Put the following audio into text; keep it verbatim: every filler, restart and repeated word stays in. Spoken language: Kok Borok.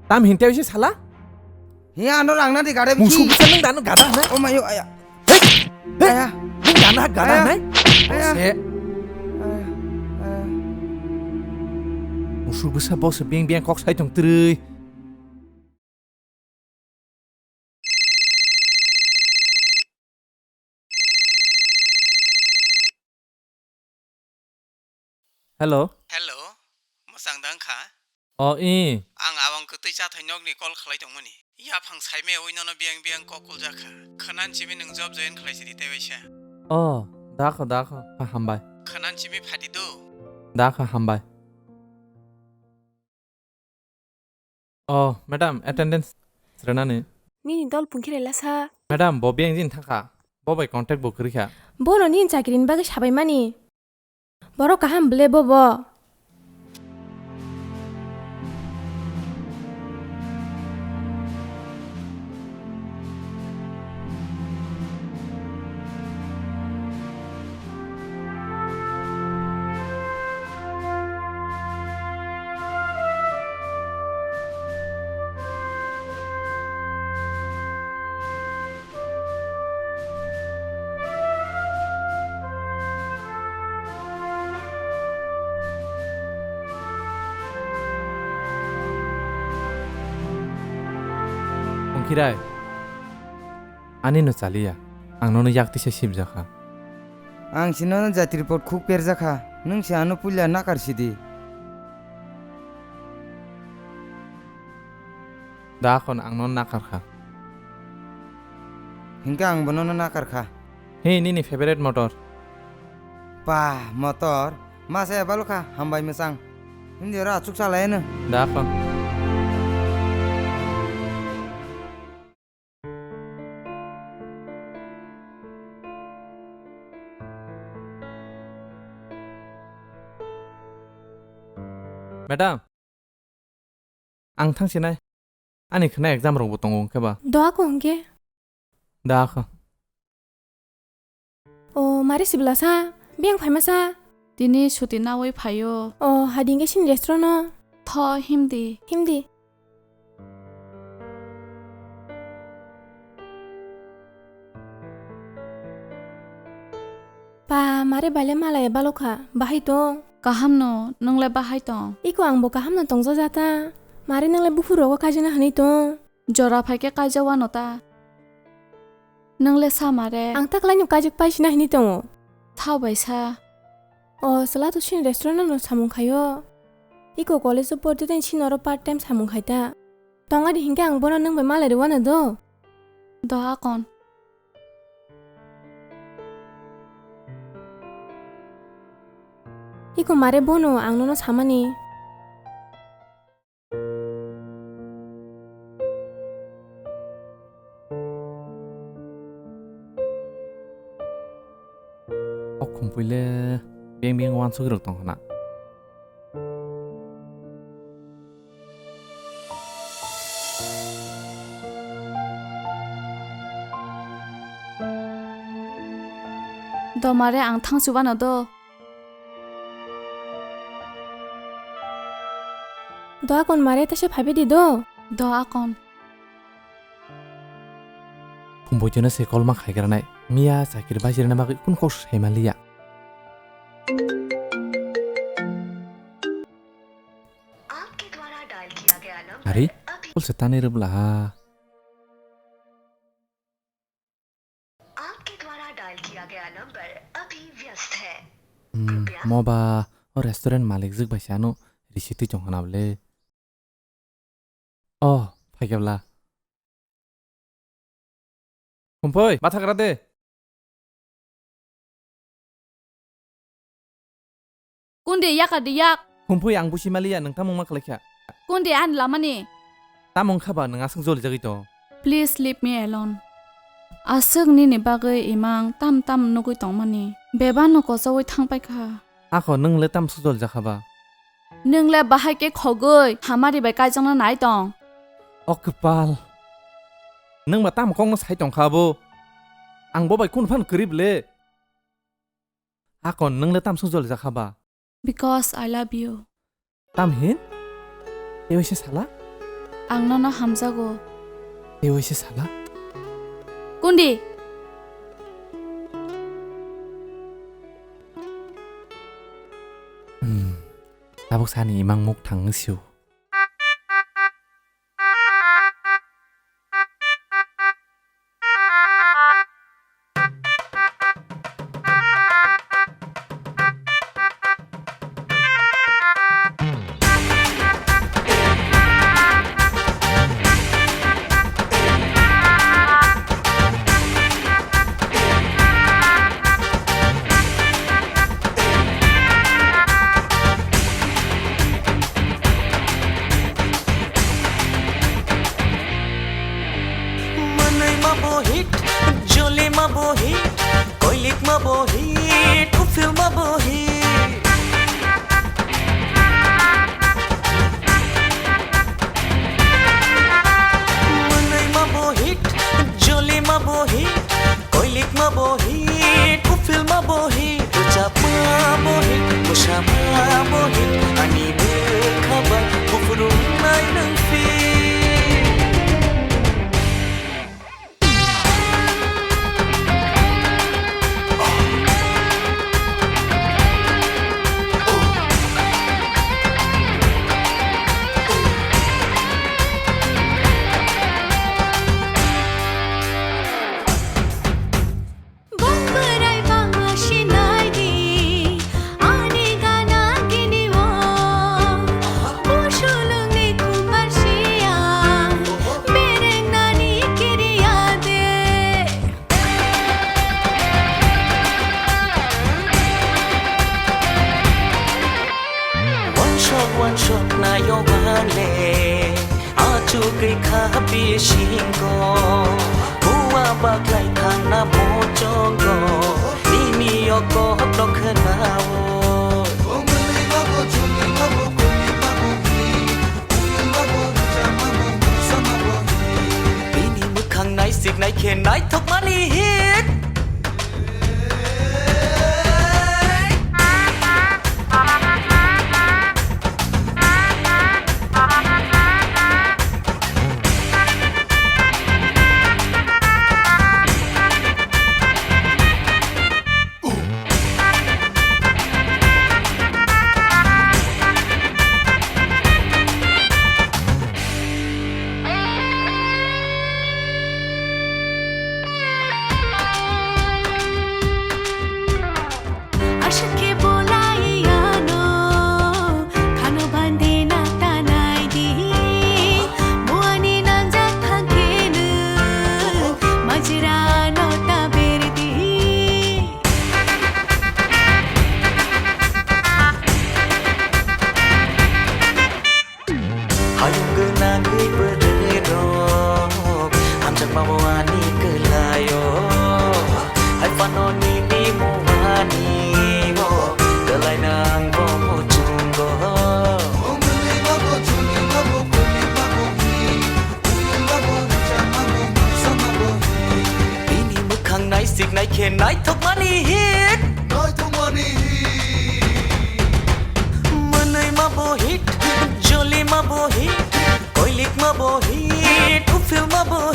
Tam hinte oi se sala? He, ano rang na di gare Musu bisi. Bisa nung dano gada na? Oh my, oh, aya. Hey! Hey! Aya. Nung dano gada Aya. Na? Aya. Se. Aya. Aya. Musu bisa boss beng beng kok sai tong trui. Hello. Hello, mwchang dang kha? O, i. Ang awang kwtwi chathai nokni call khlai tongmani. Yaphang saime ui nono biyang biyang kok kuljak kha. Khwnan simi nwng job join khlai sidi tei waisa. O, dakho, dakho. Ha, hambai. Khwnan simi phadi do. Dakho, hambai. Oh, madam, attendance srenani. Nini dol pungkhirela sa. Madam, bo biyang jin thangkha. Bo bai contact bo kwrwi kha. Bono nini chakrini bagwi sabaimani. Borok kaham ble bobo. Pungkhirai, ani no chaliya, ang nono yak tisa sibjakha. Ang sinono jati report khuk perjakha, nwng se ano puila nakar sidi. Da khon ang nono nakar kha. Hinkhe ang bo nono nakar kha. He, nini favorite motor? Pa, motor? Masa ya balo kha, hambai mwchang. Hindi ora achuk salai no. Da khon. Madam. Ang thang sinai. Ani khna exam rok bo tongo hwnkhe ba. Doa ko hwnkhe? Da kha. O, mare sibla sa? Biyang phaima sa? Tini suti nawi phaio. O, hadi hwnkhe sini restaurant no? Tho, himdi. Himdi. Pa, mare baile malai balokha, bahai tong? Kaham no, nwng le bahai tong? Iko ang bo kaham no tongjaja ta. Mare nwng le buphuru rogo kaijana hinwi tong? Jora phai khe kaijak wano ta. Nwng le sa mare. Ang ta kwlai no kaijak paisina hinwi tongo. Thao bai sa. O, chwla to sini restaurant no samung khaio. Iko college o porte tei sini oro part time samung khai ta. Tong adi hinkhe ang bono nwng bai malai rwano do. Do akon. Iko mare bono ang nono samani. O khumpui le beng beng uansugwi rok tong khna. Domare ang thangsi uano do. Do akon mare ta se phaibe di do. Do akon. Phumboitino se kolma khaigranai. Miya chakiri bajirina bagwi kun kok sai manliya. Ari, kol se tanwi rwbwla ha. आपके द्वारा डायल किया गया नंबर अभी व्यस्त है। Hmm, कृपया mo ba o restaurant malik jwk bai se ano risi twi tong khna bwle. Oh, phaikhe bwla. Khumpui, mathagra de. Kundi yakar di yak. Khumpui ang busi maliya, nwng tamo wngma khlaikha? Kundi ani lamani? Tamo wngkha ba nwng aswk jolijagwi tong? Please leave me alone. Aswk nini bagwi imang tam tam nugwi tongmani. Bebano kochogwi thangpaikha. Akho nwng le tamswk jolijakha ba? Nwng le bahai khe khogwi hamari bai kaijakna nai tong. O kwpal. Nwng ba tamo kokno sai tongkha abo? Ang bo bai kunu phano kwrwi bwle. Akon, nwng le tamswk jolijakha ba? Because I love you. Tam hin? Tei waisa sala? Ang nono hamjago. Tei waisa sala? Kundi? Hmm. Tabuk sani imang muk thang sio. Manwi ma bo hit, joli ma bo hit, koilik ma bo hit, ufil ma bo hit. Manwi ma bo hit, joli ma bo hit, koilik ma bo hit, ufil ma bo hit, rwchap ma bo hit, mwsa ma bo hit, ani bwkha bai buphuru wngnai nwng phi. Bongborai bangma sinai di, ani gana gini o. Busulungni kumbar siya, berengnani kiriya de. Wansok wansok nayo bale, achugwi kha bisingo, bua baklai thangna mochongo, nini o kothok khwnao. Bini mwkhang naisik naikhe naithokmani hit. Ashake bolai ano, khano bandi na tanai di, muani nangjak thangkhe nwng, majra no ta berdi. Hayung gwnangwi bwrwirok, hamjakmabo ani kwlaio. Hai phano nini muani bo, kwlai nang bo muchungo. Bini mwkhang naisik naikhe naithokmani hit. Naithokmani hit. Mwnwi ma bo hit, joli ma bo hit, koilik ma bo hit, ufil ma bo